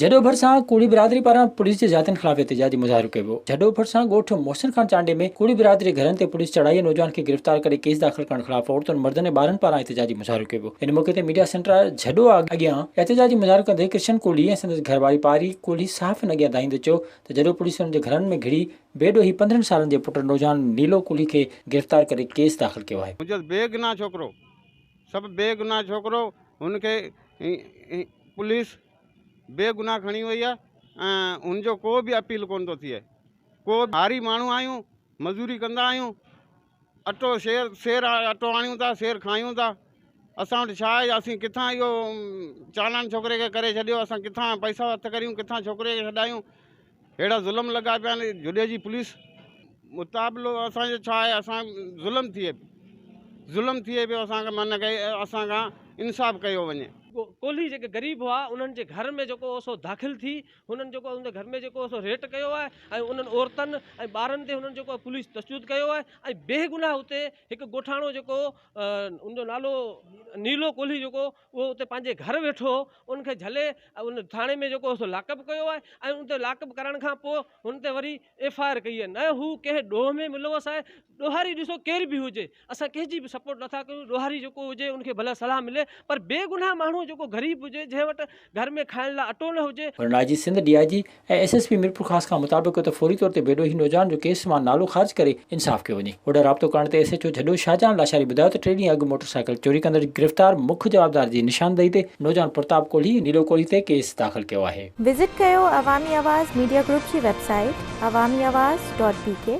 جهڏو ڀرسان ڪوڙي برادري پاران پوليس جي زيادتين خلاف احتجاجي مظاهرو ڪيو ويو. جهڏو ڀرسان ڳوٺ محسن خان چانڊيي ۾ ڪوڙي برادري جي گهرن تي پوليس چڙهائي ۽ نوجوان کي گرفتار ڪري ڪيس داخل ڪرڻ خلاف عورتن، مردن ۽ ٻارن پاران احتجاجي مظاهرو ڪيو ويو. ان موقعي تي ميڊيا سينٽر جهڏو اڳيان احتجاجي مظاهرو ڪندي ڪرشن ڪولهي ۽ سندس گهرواري پاري ڪولهي صحافين اڳيان دانهيندي چيو ته جهڏو پوليس انهن جي گهرن ۾ گهڙي بي ڏوهي 15 سالن جي پٽ نوجوان نيلو ڪولهي کي گرفتار ڪري ڪيس داخل ڪيو آهي. منهنجو بيگناهه ڇوڪرو سڀ بيگناهه ڇوڪرو هن کي پوليس بيگناهه کڻي وئي آهي ۽ هن جو ڪو به اپيل ڪونه ٿو ٿئي ڪو هاري ماڻهو آهيون مزوري ڪندا آهيون اٽو سير سير اٽو آڻيون ٿا سير کايون ٿا اسان وٽ ڇا آهي اسين ڪٿان اهو چالان ڇوڪري کي ڪري ڇڏيو اسان ڪٿان پئسا هٿ ڪريون ڪٿان ڇوڪري کي ڇڏايون اهڙا ظلم لڳا پيا آهن جڏي جي پوليس مطابلو اسان جو ڇا آهي اسان ظلم ٿئي ظلم ٿئي پيو اسان کي من اسان کان انصاف ڪيو وڃي. ڪولهي جيڪي غريب هئا انهن جي گهر ۾ جيڪو هو سو داخل ٿي هنن جيڪو ان جي گهر ۾ جيڪو هو سو ريٽ ڪيو آهي ۽ انهن عورتن ۽ ٻارن تي هنن جيڪو پوليس تشدد ڪيو آهي ۽ بيگناهه اتي هڪ ڳوٺاڻو جيڪو ان جو نالو نيلو ڪولهي جيڪو اهو اتي پنهنجي گهر ويٺو هو ان کي جهلي ان ٿاڻي ۾ جيڪو هو سو لاڪ اپ ڪيو آهي ۽ ان تي لاڪ اپ ڪرڻ کان پوء هن تي وري ايف I R ڪئي آهي نه هو ڪنهن ڏوهه ۾ ملوث آهي ڏوهاري ڏسو ڪير به هجي اسان ڪنهن جي به سپورٽ نٿا ڪيون ڏوهاري جيڪو هجي ان کي ڀلي صلاح ملي پر بيگناهه ماڻهو جيڪو غريب هجي جنهن وٽ گهر ۾ کائڻ لاء اٽو نه هجي. هنن I G Sindh, D I G ۽ S S P Mirpurkhas کان مطالبو ڪيو ته فوري طور تي بيڏوهي نوجوان جو ڪيس مان نالو خارج ڪري انصاف ڪيو وڃي. هوڏانهن رابطو ڪرڻ تي S H O Jhuddo Shahjahan Lashari ٻڌايو ته ٽي ڏينهن اڳ موٽر سائيڪل چوري ڪندڙ گرفتار مک جوابدار جي نشاندهي تي نوجوان پرتاب ڪولهي ۽ نيلو ڪولهي تي ڪيس داخل ڪيو آهي. وزٽ ڪيو عوامي آواز ميڊيا گروپ جي website Awami Awaz dot B K.